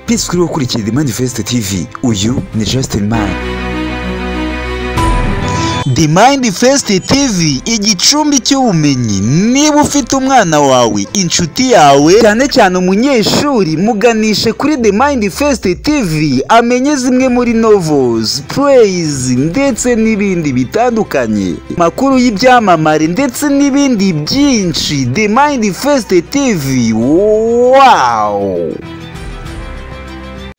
Peace kuri ukurikiye The Manifest TV. Uyu ni Justin Man. The Manifest TV, igicumbi cy'ubumenyi. Niba ufite umwana wawe, inshuti yawe, cyane cyane umunyeshuri, muganishe kuri The Manifest TV amenye zimwe muri novels, plays ndetse n'ibindi bitandukanye, makuru y'ibyamamare ndetse n'ibindi byinshi. The Manifest TV, wow!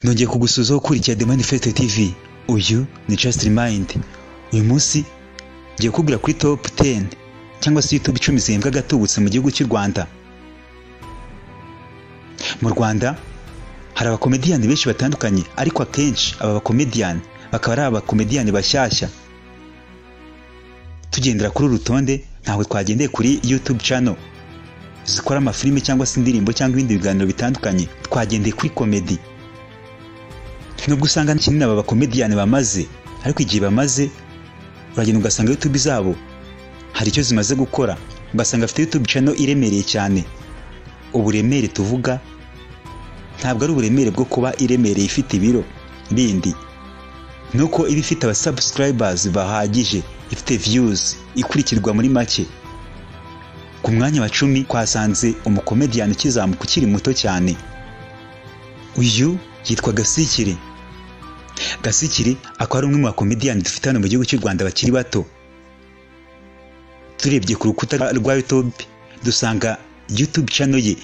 Nongeye kugusuza ukurikira The Manifest TV. Uyu ni Justin Mind. Uyu munsi ngiye kukubwira kuri top 10 cyangwa se YouTube 10 zihembwa agatubutse mu gihugu cy'u Rwanda. Mu Rwanda hari abakomediyani benshi batandukanye, ariko akenshi aba bakomediyani bakaba ari abakomediyani bashyashya. Tugendera kuri uru rutonde, ntabwo twagendeye kuri YouTube channel zikora amafilime cyangwa se indirimbo cyangwa ibindi biganiro bitandukanye, twagendeye kuri komedi. Nubwo usanga kinini aba bakomediyani bamaze, ariko igihe bamaze uragenda ugasanga YouTube zabo hari icyo zimaze gukora, ugasanga afite YouTube channel iremereye cyane. Uburemere tuvuga ntabwo ari uburemere bwo kuba iremereye ifite ibiro bindi, nuko iba ifite aba subscribers bahagije, ifite views, ikurikirwa muri make. Ku mwanya wa 10 twasanze umukomediyani ukizamuka ukiri muto cyane. Uyu yitwa Gasikiri. Gasikiri akaba ari umwe mu bakomediyani dufite hano mu gihugu cy'u Rwanda bakiri bato. Turebye ku rukuta rwa YouTube dusanga YouTube channel ye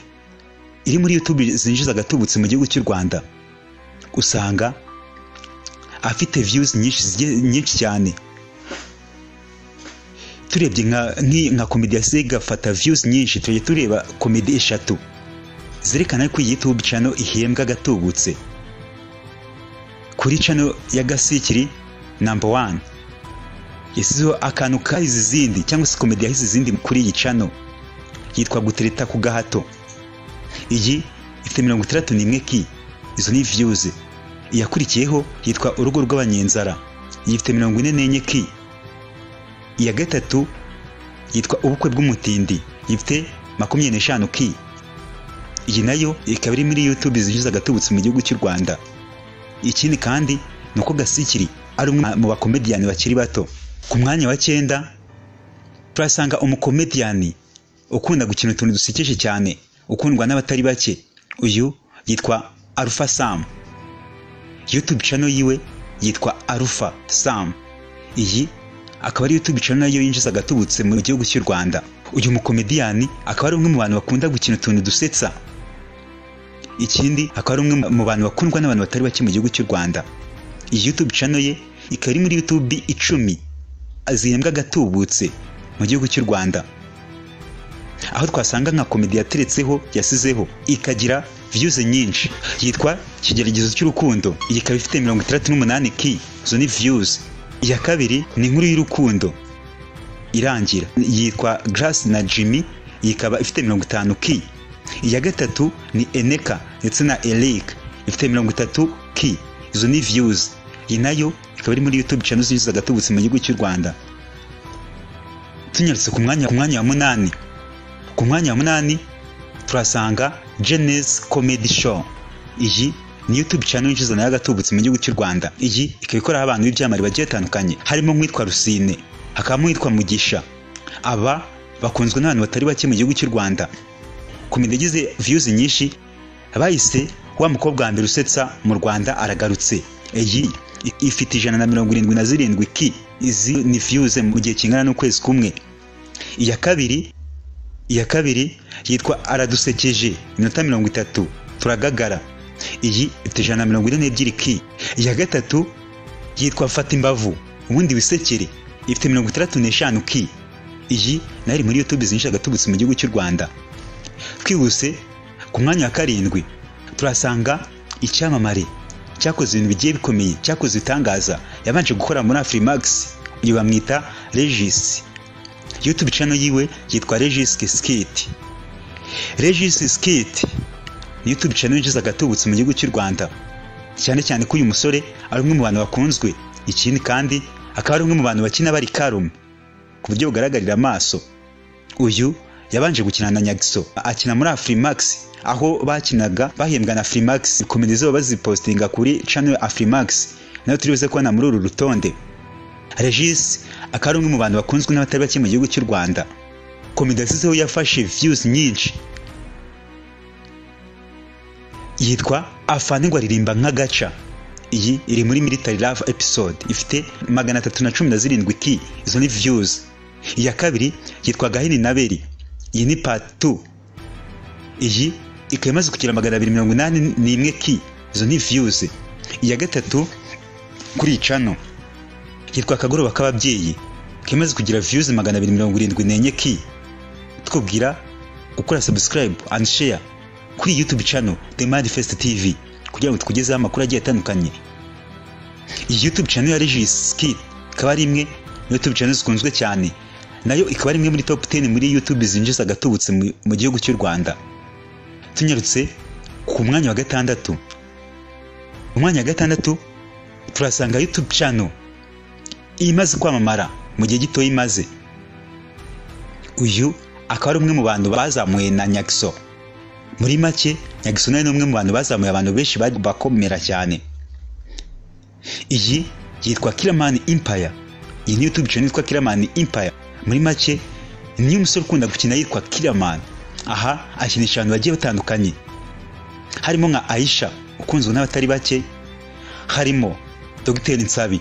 iri muri YouTube zinjiza agatubutse mu gihugu cy'u Rwanda. Usanga afite views nyinshi cyane. Turebye nka komedi yasize igafata views nyinshi, tujye tureba komedi 3 zerekana ko iyi YouTube channel ihembwa agatubutse. Kuri channel ya Gasikiri number 1 yasizeho akantu kahize izindi cyangwa se komedi yahize izindi kuri iyi channel yitwa Gutereta ku gahato. Iyi ifite 61 ki, izo ni views. Iyakurikiyeho yitwa Urugo rw'abanyenzara, iyi ifite 44 ki. Iya gatatu yitwa Ubukwe bw'umutindi, ifite 25 ki. Iyi nayo ikaba iri muri YouTube zinjiza agatubutse mu gihugu cy'u Rwanda. Ikindi kandi ni uko Gasikiri ari umwe mu bakomediyani bakiri bato. Ku mwanya wa 9 turasanga umukomediyani ukunda gukina utuntu dusekeje cyane, ukundwa n'abatari bake. Uyu yitwa Alpha Sam. YouTube channel yiwe yitwa Alpha Sam. Iyi akaba ari YouTube channel nayo yinjiza agatubutse mu gihugu cy'u Rwanda. Uyu mukomediyani akaba ari umwe mu bantu bakunda gukina utuntu dusetsa. Ikindi akaba ari umwe mu bantu bakundwa n'abantu batari bake mu gihugu cy'u Rwanda. Iyi YouTube channel ye ikaba iri muri YouTube 10 zihembwa agatubutse mu gihugu cy'u Rwanda, aho twasanga nka komedi yateretseho yasizeho ikagira views nyinshi yitwa Ikigeragezo cy'urukundo. Iyi ikaba ifite 68 ki, izo ni views. Iya kabiri ni inkuru y'urukundo irangira yitwa Grace na Jimmy, iyi ikaba ifite 50 ki. Iya gatatu ni Eneka ndetse na Eric, ifite 30 ki, izo ni views. Iyi nayo ikaba iri muri YouTube channel zinjiza agatubutse mu gihugu cy'u Rwanda. Tunyarutse ku mwanya wa 8. Ku mwanya wa 8 turasanga Genes Comedy Show. Iyi ni YouTube channel yinjiza nayo agatubutse mu gihugu cy'u Rwanda. Iyi ikaba ikoraho abantu b'ibyamamare bagiye batandukanye, harimo nk'uwitwa Rusine, hakabamo uwitwa Mugisha. Aba bakunzwe n'abantu batari bake mu gihugu cy'u Rwanda. Komedi yagize views nyinshi bayise wa mukobwa wa mbere usetsa mu Rwanda aragarutse. Iyi ifite 177 ki, izi ni views mu gihe kingana n'ukwezi kumwe. Iya kabiri yitwa Aradusekeje iminota 30 turagagara. Iyi ifite 142 ki. Iya gatatu yitwa Fata imbavu ubundi wisekere, ifite 65 ki. Iyi nayo iri muri YouTube zinjiza agatubutse mu gihugu cy'u Rwanda. Twihuse ku mwanya wa 7 turasanga icyamamare cyakoze ibintu bigiye bikomeye, cyakoze ibitangaza, yabanje gukora muri Afrimax. Uyu bamwita Regis. YouTube channel yiwe yitwa Regis Skit. Regis Skit ni YouTube channel yinjiza agatubutse mu gihugu cy'u Rwanda, cyane cyane ko uyu musore ari umwe mu bantu bakunzwe. Ikindi kandi akaba ari umwe mu bantu bakina bari karume ku buryo bugaragarira amaso. Uyu Yabanje gukina na Nyagiso, akina muri Afrimax, aho bakinaga bahembwa na Afrimax, comedy zabo bazipostinga kuri channel ya Afrimax, nayo turi buze kubona muri uru rutonde. Regis akaba ari umwe mu bantu bakunzwe n'abatari bake mu gihugu cy'u Rwanda. Comedy yasizeho yafashe views nyinshi yitwa Afande ngo aririmba nk'agaca. Iyi iri muri Military Love episode, ifite 317 ki, izo ni views. Iya kabiri yitwa Gahini na Beri, iyi ni part 2, iyi ikaba imaze kugira 281 ki, izo ni views. Iya gatatu kuri channel yitwa Akagoroba k'ababyeyi, ikaba imaze kugira views 274 ki. Tukubwira gukora subscribe and share kuri YouTube channel The Manifest TV kugira ngo tukugezeho amakuru agiye atandukanye. Iyi YouTube channel ya Regis Skit ikaba ari imwe muri YouTube channel zikunzwe cyane, nayo ikaba ari imwe muri top 10 muri YouTube zinjiza agatubutse mu gihugu cy'u Rwanda. Tunyarutse ku mwanya wa gatandatu. Umwanya wa gatandatu turasanga YouTube channel imaze kwamamara mu gihe gito imaze. Uyu akaba ari umwe mu bantu bazamuye na Nyagiso. Muri make Nyagiso nawe ni umwe mu bantu bazamuye abantu benshi bakomera cyane. Iyi yitwa Killaman Empire. Iyi ni YouTube channel yitwa Killaman Empire. Muri make ni umusore ukunda gukina yitwa Killaman. Aha akinisha abantu bagiye batandukanye, harimo nka Aisha ukunzwe n'abatari bake, harimo Dr Nsabi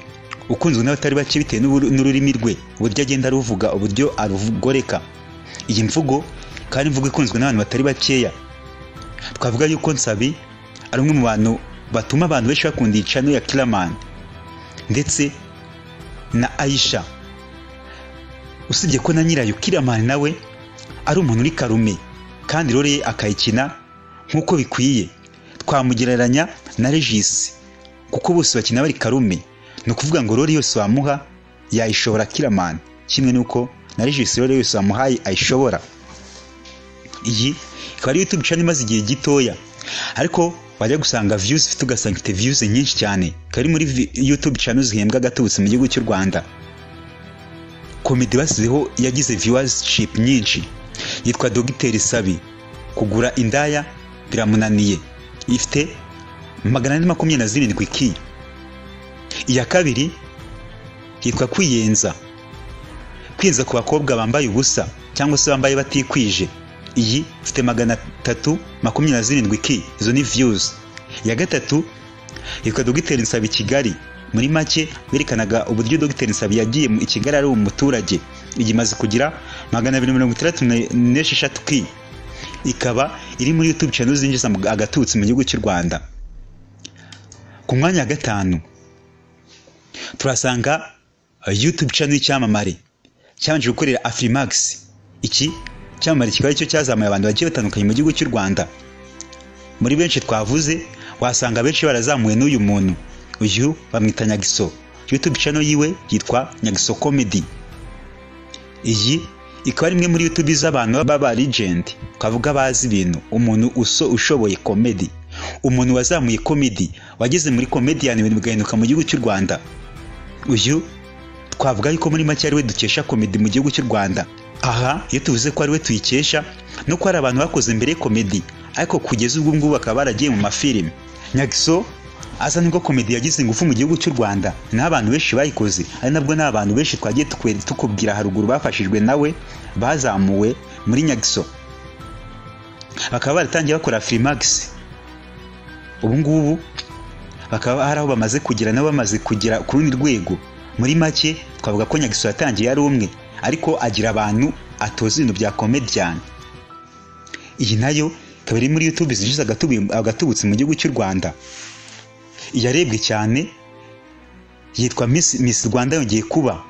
ukunzwe n'abatari bake bitewe n'ururimi rwe, uburyo agenda aruvuga, uburyo arugoreka. Iyi mvugo kandi imvugo ikunzwe n'abantu batari bakeya. Twavuga yuko Nsabi ari umwe mu bantu batuma abantu benshi bakunda iyi channel ya Killaman, ndetse na Aisha. Usibye ko na nyirayo Killaman nawe ari umuntu uri karume kandi role ye akayikina nk'uko bikwiye. Twamugereranya na Regis kuko bose bakina bari karume, ni ukuvuga ngo role yose wamuha yayishobora Killaman, kimwe nuko na Regis role yose wamuhaye ayishobora. Iyi ikaba ari YouTube channel imaze igihe gitoya, ariko wajya gusanga views ifite, ugasanga ifite views nyinshi cyane. Ikaba ari muri YouTube channel zihembwa agatubutse mu gihugu cy'u Rwanda. Comedy basizeho yagize viewership nyinshi yitwa Dr Sabi, kugura indaya biramunaniye, ifite 427 ki. Iya kabiri yitwa Kwiyenza, kwiyenza ku bakobwa bambaye ubusa cyangwa se bambaye batikwije, iyi ifite 327 ki, izo ni views. Iya gatatu yitwa Dr Nsabi Kigali. Muri make berekanaga uburyo Dr Nsabi yagiye mu Kigali ari umuturage. Iyi imaze kugira 266 ki, ikaba iri muri YouTube channel zinjiza agatutsi mu gihugu cy'u Rwanda. Ku mwanya wa gatanu turasanga YouTube channel y'icyamamare cyabanje gukorera Afrimax. Iki cyamamare kikaba cyo cyazamuye abantu bagiye batandukanye mu gihugu cy'u Rwanda. Muri benshi twavuze wasanga benshi barazamuwe n'uyu muntu. Uyu bamwita Nyagiso. YouTube channel yiwe yitwa Nyagiso Comedy. Iyi ikaba ari imwe muri YouTube z'abantu baba legend, twavuga bazi ibintu, umuntu ushoboye comedy, umuntu wazamuye comedy, wageze muri comedian ibintu bigahinduka mu gihugu cy'u Rwanda. Uyu twavuga yuko muri make ari we dukesha comedy mu gihugu cy'u Rwanda. Aha iyo tuvuze ko ari we tuyikesha, no ko hari abantu bakoze mbere comedy ariko kugeza ubwo ngubu bakaba baragiye mu mafilime. Nyagiso aza nibwo comedy yagize ingufu mu gihugu cy'u Rwanda, n'abantu benshi bayikoze, ari nabwo n'abantu benshi twagiye tukubwira haruguru bafashijwe nawe bazamuwe muri Nyagiso, bakaba baratangiye bakora Afrimax. Ubu ngubu bakaba hari aho bamaze kugera, nabo bamaze kugera ku rundi rwego. Muri make twavuga ko Nyagiso yatangiye ari umwe, ariko agira abantu atoza ibintu bya comedian. Iyi nayo ikaba iri muri YouTube zinjiza agatubutse mu gihugu cy'u Rwanda. Iyarebwe cyane yitwa Miss Rwanda yongeye kuba,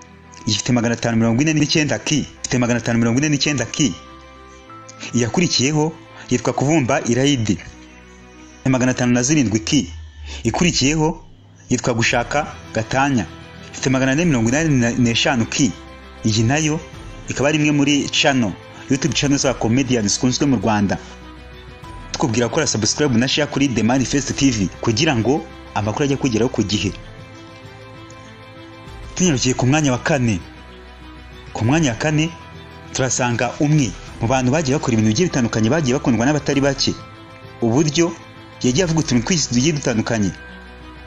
ifite 549 ki, ifite 549 ki. Iyakurikiyeho yitwa Kuvumba Irayidi, 507 ki. Ikurikiyeho yitwa Gushaka Gatanya, ifite 485 ki. Iyi nayo ikaba ari imwe muri channel YouTube channel za comedians zikunzwe mu Rwanda. Tukubwira gukora subscribe na share kuri The Manifest TV kugira ngo amakuru ajye kugeraho ku gihe. Tunyarukiye ku mwanya wa kane. Ku mwanya wa kane turasanga umwe Mu bantu bagiye bakora ibintu bigiye bitandukanye, bagiye bakundwa n'abatari bake, uburyo yagiye avuga utuntu twinshi tugiye dutandukanye,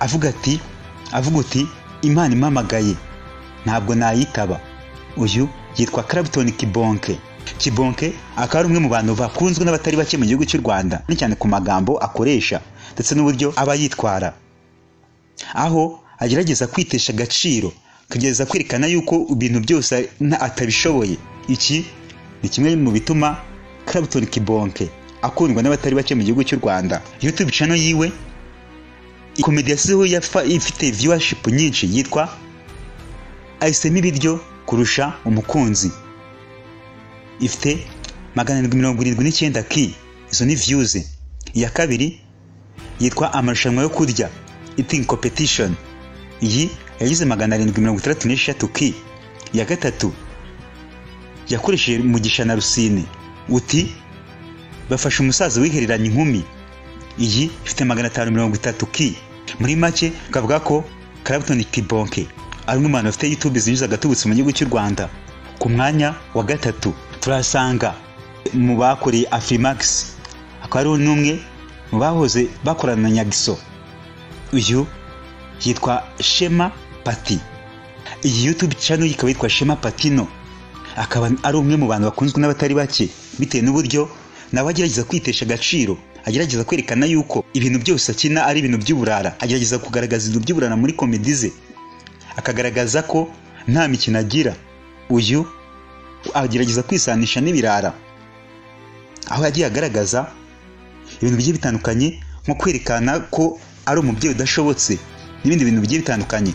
avuga uti Imana impamagaye ntabwo nayitaba. Uyu yitwa Clapton Kibonke. Kibonke akaba ari umwe mu bantu bakunzwe n'abatari bake mu gihugu cy'u Rwanda, cyane ku magambo akoresha ndetse n'uburyo aba yitwara, aho agerageza kwitesha agaciro, akagerageza kwerekana yuko ibintu byose atabishoboye. Iki ni kimwe mu bituma Clapton Kibonke akundwa n'abatari bake mu gihugu cy'u Rwanda. YouTube channel yiwe, comedy yasizeho ifite viewership nyinshi, yitwa ahisemo ibiryo kurusha umukunzi, ifite 779 k, izo ni views. Iya kabiri yitwa amarushanwa yo kurya, eating competition, iyi yagize 763 k. Iya gatatu yakoresheje Mugisha na Rusine, uti bafashe umusaza wihereranye inkumi, iyi ifite 530 k. Muri make kavuga ko Clapton Kibonke ari umwe mu bantu bafite YouTube zinjiza agatubutse mu gihugu cy'u Rwanda. Ku mwanya wa gatatu turasanga mu bakoreye Afrimax, akaba ari n'umwe mu bahoze bakorana na Nyagiso. Uyu yitwa Shema Pati. Iyi YouTube channel ikaba yitwa Shema Patino, akaba ari umwe mu bantu bakunzwe n'abatari bake bitewe n'uburyo nawe agerageza kwitesha agaciro, agerageza kwerekana yuko ibintu byose akina ari ibintu by'uburara, agerageza kugaragaza ibintu by'uburara muri comedy ze, akagaragaza ko nta mikino agira. Uyu agerageza kwisanisha n'ibirara, aho yagiye agaragaza ibintu bigiye bitandukanye nko kwerekana ko ari umubyeyi udashobotse n'ibindi bintu bigiye bitandukanye.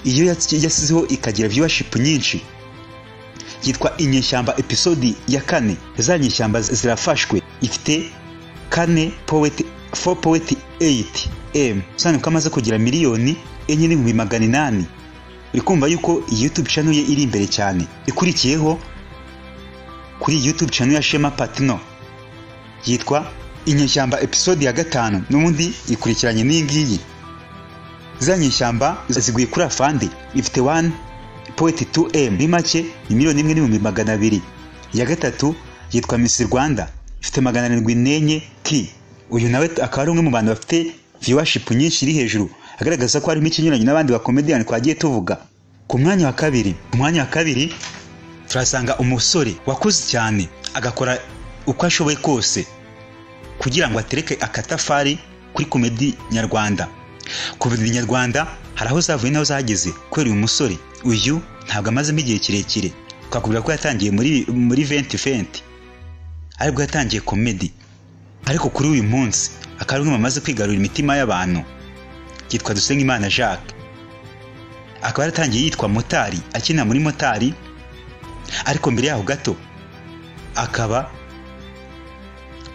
Iyo yasizeho ikagira viewership nyinshi, yitwa Inyeshyamba episode ya 4, za nyeshyamba zirafashwe, ifite 4.8 m, sano kamaze kugira 4,800,000. Uri kumva yuko YouTube channel ye iri imbere cyane. Ikurikiyeho kuri YouTube channel ya Shema Patino yitwa Inyeshyamba episode ya 5, n'ubundi ikurikiranye n'ingiyi. Za nyeshyamba ziguye kuri afande, ifite 1.2 m, muri make ni 1,200,000. Iya gatatu yitwa Miss Rwanda, ifite 704 k. Uyu nawe akaba ari umwe mu bantu bafite viewership nyinshi iri hejuru, agaragaza ko harimo ikinyuranyo n'abandi ba comedian twagiye tuvuga. Ku mwanya wa kabiri turasanga umusore wakoze cyane, agakora uko ashoboye kose kugira ngo atereke akatafari kuri comedy nyarwanda. Comedy nyarwanda hari aho zavuye n'aho zageze kubera uyu musore. Uyu ntabwo amazemo igihe kirekire, twakubwira ko yatangiye muri 2020 aribwo yatangiye comedy, ariko kuri uyu munsi akaba ari umwe amaze kwigarurira imitima y'abantu. Yitwa Dusengimana Jacques, akaba yaratangiye yitwa Motari, akina muri Motari, ariko mbere yaho gato akaba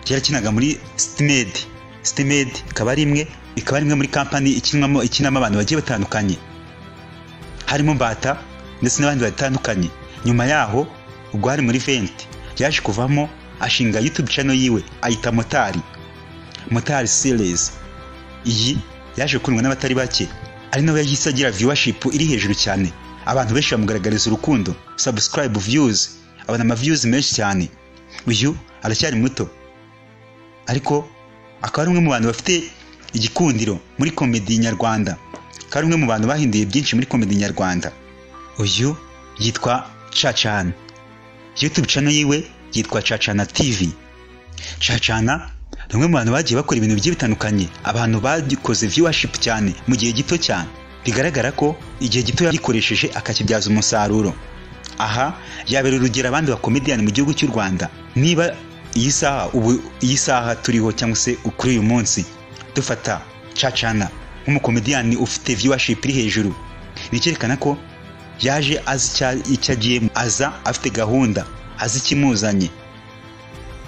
yarakinaga muri Stimed. Stimed ikaba ari imwe muri company ikinamo abantu bagiye batandukanye, harimo Mbata ndetse n'abandi batandukanye. Nyuma yaho ubwo hari muri 20 yaje kuvamo ashinga YouTube channel yiwe ayita Motari, Motari series. Iyi yaje gukundwa n'abatari bake, ari nawe yahise agira viewership iri hejuru cyane, abantu benshi bamugaragariza urukundo, subscribe, views, abona ama views menshi cyane. Uyu aracyari muto, ariko akaba ari umwe mu bantu bafite igikundiro muri comedy nyarwanda, akaba ari umwe mu bantu bahinduye byinshi muri comedy nyarwanda. Uyu yitwa Cacana. YouTube channel yiwe yitwa Cacana TV. Cacana ni umwe mu bantu bagiye bakora ibintu bigiye bitandukanye, abantu bakoze viewership cyane mu gihe gito cyane, bigaragara ko igihe gito yagikoresheje akakibyaza umusaruro. Aha yabera urugero abandi ba comedian mu gihugu cy'u Rwanda. Niba iyi saha ubu iyi saha turiho cyangwa se kuri uyu munsi dufata Cacana nk'umukomediyani ufite viewership iri hejuru, ni icyerekana ko yaje azi icyo agiyemo, aza afite gahunda, azi ikimuzanye.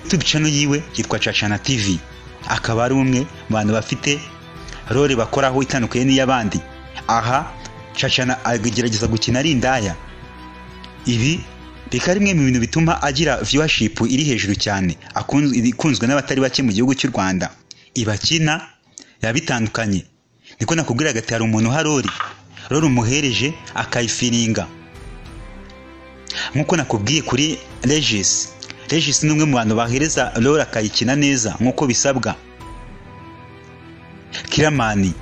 YouTube channel yiwe yitwa Cacana TV, akaba ari umwe mu bantu bafite role bakoraho itandukanye n'iy'abandi. Aha Cacana agerageza gukina ari indaya, ibi bikaba rimwe mu bintu bituma agira viewership iri hejuru cyane, ikunzwe n'abatari bake mu gihugu cy'u Rwanda. Ibakina yabitandukanye, niko nakubwiraga ati hari umuntu uha role umuhereje akayifiringa. Nkuko nakubwiye kuri Regis, Regis ni umwe mu bantu bahereza role akayikina neza nk'uko bisabwa. Kiramani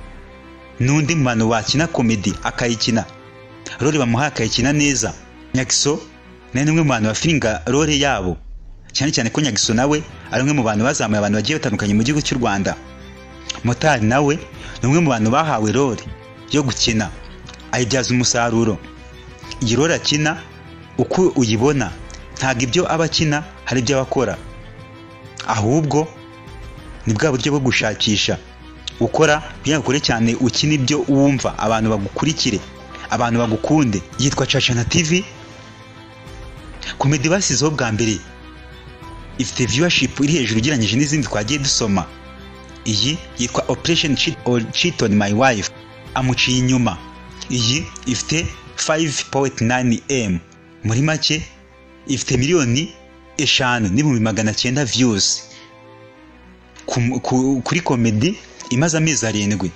n'undi mu bantu bakina comedy akayikina, role bamuha akayikina neza. Nyagiso nawe ni umwe mu bantu bafiringa role yabo, cyane cyane ko Nyagiso nawe ari umwe mu bantu bazamuye abantu bagiye batandukanye mu gihugu cy'u Rwanda. Motari nawe ni umwe mu bantu bahawe role yo gukina ayibyaza umusaruro. Iyi role akina uko uyibona ntabwo ibyo aba akina hari ibyo aba akora, ahubwo ni bwa buryo bwo gushakisha ukora kugira ngo ukore cyane, ukina ibyo wumva abantu bagukurikire, abantu bagukunde. Yitwa Cacana TV. Comedy basizeho bwa mbere ifite viewership iri hejuru ugereranyije n'izindi twagiye dusoma. Iyi yitwa Operation Cheat or Cheat on My Wife, amuciye inyuma. Iyi ifite 5.9 M, muri make ifite 5,900,000 views kuri comedy imaze amezi 7.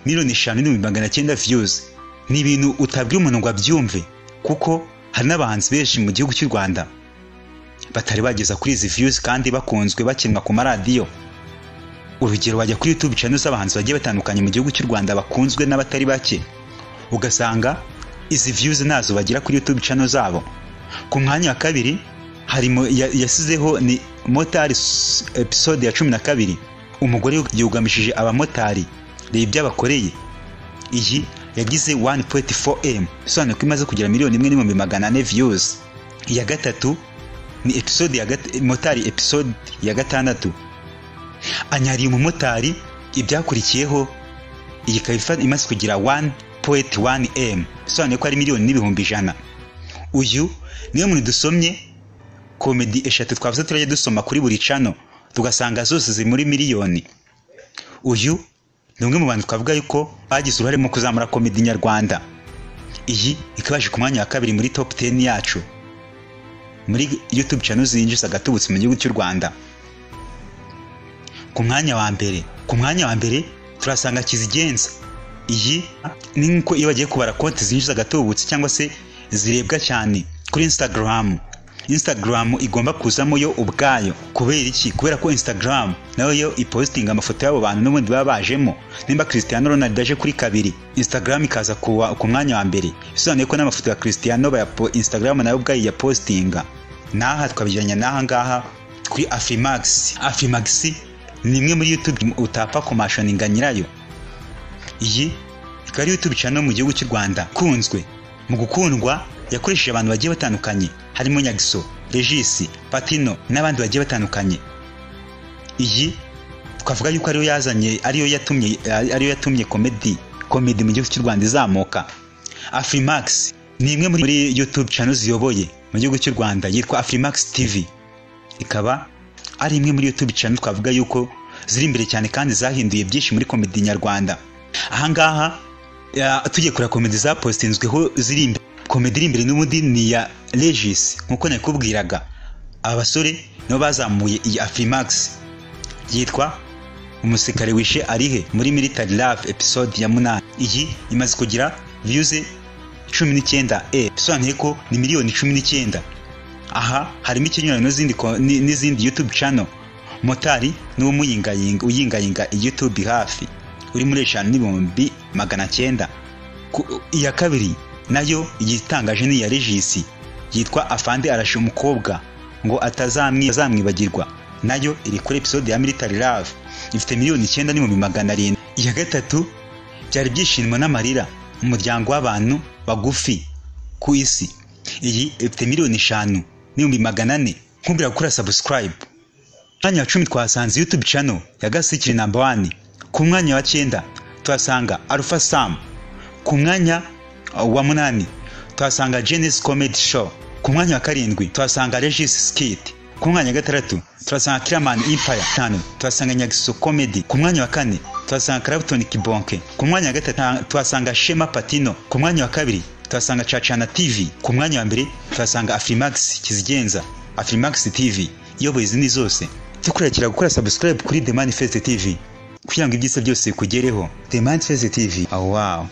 5,900,000 views ni ibintu utabwira umuntu ngo abyumve, kuko hari n'abahanzi benshi mu gihugu cy'u Rwanda batari bageza kuri izi views kandi bakunzwe bakinwa ku maradiyo. Urugero, wajya kuri YouTube channel z'abahanzi bagiye batandukanye mu gihugu cy'u Rwanda bakunzwe n'abatari bake, ugasanga izi views nazo bagira kuri YouTube channel zabo. Ku mwanya wa kabiri harimo yasizeho ni Motari episode ya 12, umugore yugamishije abamotari, reba ibyo abakoreye. Iyi yagize 1.4 M, bisobanuye ko imaze kugira 1,400,000 views. Iya gatatu ni episode ya Motari episode ya 6, anyariye umumotari, ibyakurikiyeho. Iyi ikaba imaze kugira 1.1 M, bisobanuye ko ari 1,100,000. Uyu niyo muntu dusomye comedy 3 twavuze turajya dusoma kuri buri channel tugasanga zose ziri muri miliyoni. Uyu ni umwe mu bantu twavuga yuko bagize uruhare mu kuzamura comedy nyarwanda. Iyi ikabaje ku mwanya wa kabiri muri top 10 yacu muri YouTube channel zinjiza agatubutse mu gihugu cy'u Rwanda. Ku mwanya wa mbere turasanga Kizigenza. Iyi ni nkuko iyo bagiye kubara konti zinjiza agatubutse cyangwa se zirebwa cyane kuri Instagram. Instagram igomba kuzamo yo ubwayo. Kubera iki? Kubera ko Instagram nayo yo ipostinga amafoto y'abo bantu n'ubundi baba bajemo. Nimba Cristiano Ronaldo aje kuri 2, Instagram ikaza ku mwanya wa mbere, bisobanuye ko n'amafoto ya Cristiano baya Instagram nayo ubwayo ya postinga. Naha twabijyanye n'aha ngaha kuri Afrimax. Afrimax ni imwe muri YouTube utapfa kumashoninga nyirayo. Iyi ikaba ari YouTube channel mu gihugu cy'u Rwanda kunzwe mu gukundwa, yakoresheje abantu bagiye batandukanye harimo Nyagiso, Regis, Patino n'abandi bagiye batandukanye. Iyi twavuga yuko ariyo yazanye, ariyo yatumye comedy mu gihugu cy'u Rwanda izamuka. Afrimax ni imwe muri YouTube channel ziyoboye mu gihugu cy'u Rwanda, yitwa Afrimax TV. Ikaba ari imwe muri YouTube channel twavuga yuko ziri imbere cyane kandi zahinduye byinshi muri comedy nyarwanda. Aha ngaha tugiye kureba comedy zapostinzweho ziri imbere. Comedy iri imbere n'ubundi ni ya Regis, nkuko nakubwiraga. Aba basore nibo bazamuye iyi Afrimax. Yitwa Umusirikare wishe arihe muri Military Love episode ya 8. Iyi imaze kugira views 19 bisobanuye ko ni 19,000,000. Aha harimo ikinyurano n'izindi YouTube channel. Motari niwo muyingayinga uyingayinga YouTube hafi uri muri 5,900,000. Iya kabiri nayo igitangaje ni ya Regis, yitwa Afande arashe umukobwa ngo atazamwibagirwa. Nayo iri kuri episode ya Military Love, ifite 9,700,000. Iya gatatu byari byishimo n'amarira, umuryango w'abantu bagufi ku isi. Iyi ifite 5,400,000. Nkumbira gukora subscribe. Mwanya wa 10 twasanze YouTube channel ya Gasikiri number 1. Ku mwanya wa 9 tuhasanga Alpha Sam. Ku mwanya wa 8 tuhasanga Genesis Comedy Show. Ku mwanya wa 7 tuhasanga Regis Skit. Ku mwanya wa 6 tuhasanga Kiraman Empire. 5 tuhasanga Nyagiso Comedy. Ku mwanya wa 4 tuhasanga Clapton Kibonke. Ku mwanya wa 3 tuhasanga Shema Patino. Ku mwanya wa 2 tuhasanga Cacana TV. Ku mwanya wa 1 tuhasanga Afrimax Kizigenza, Afrimax TV iyoboye izindi zose. Tukurekera gukora subscribe kuri The Manifest TV kugira ngo ibyiza byose bikugereho. The Manifest TV, wow.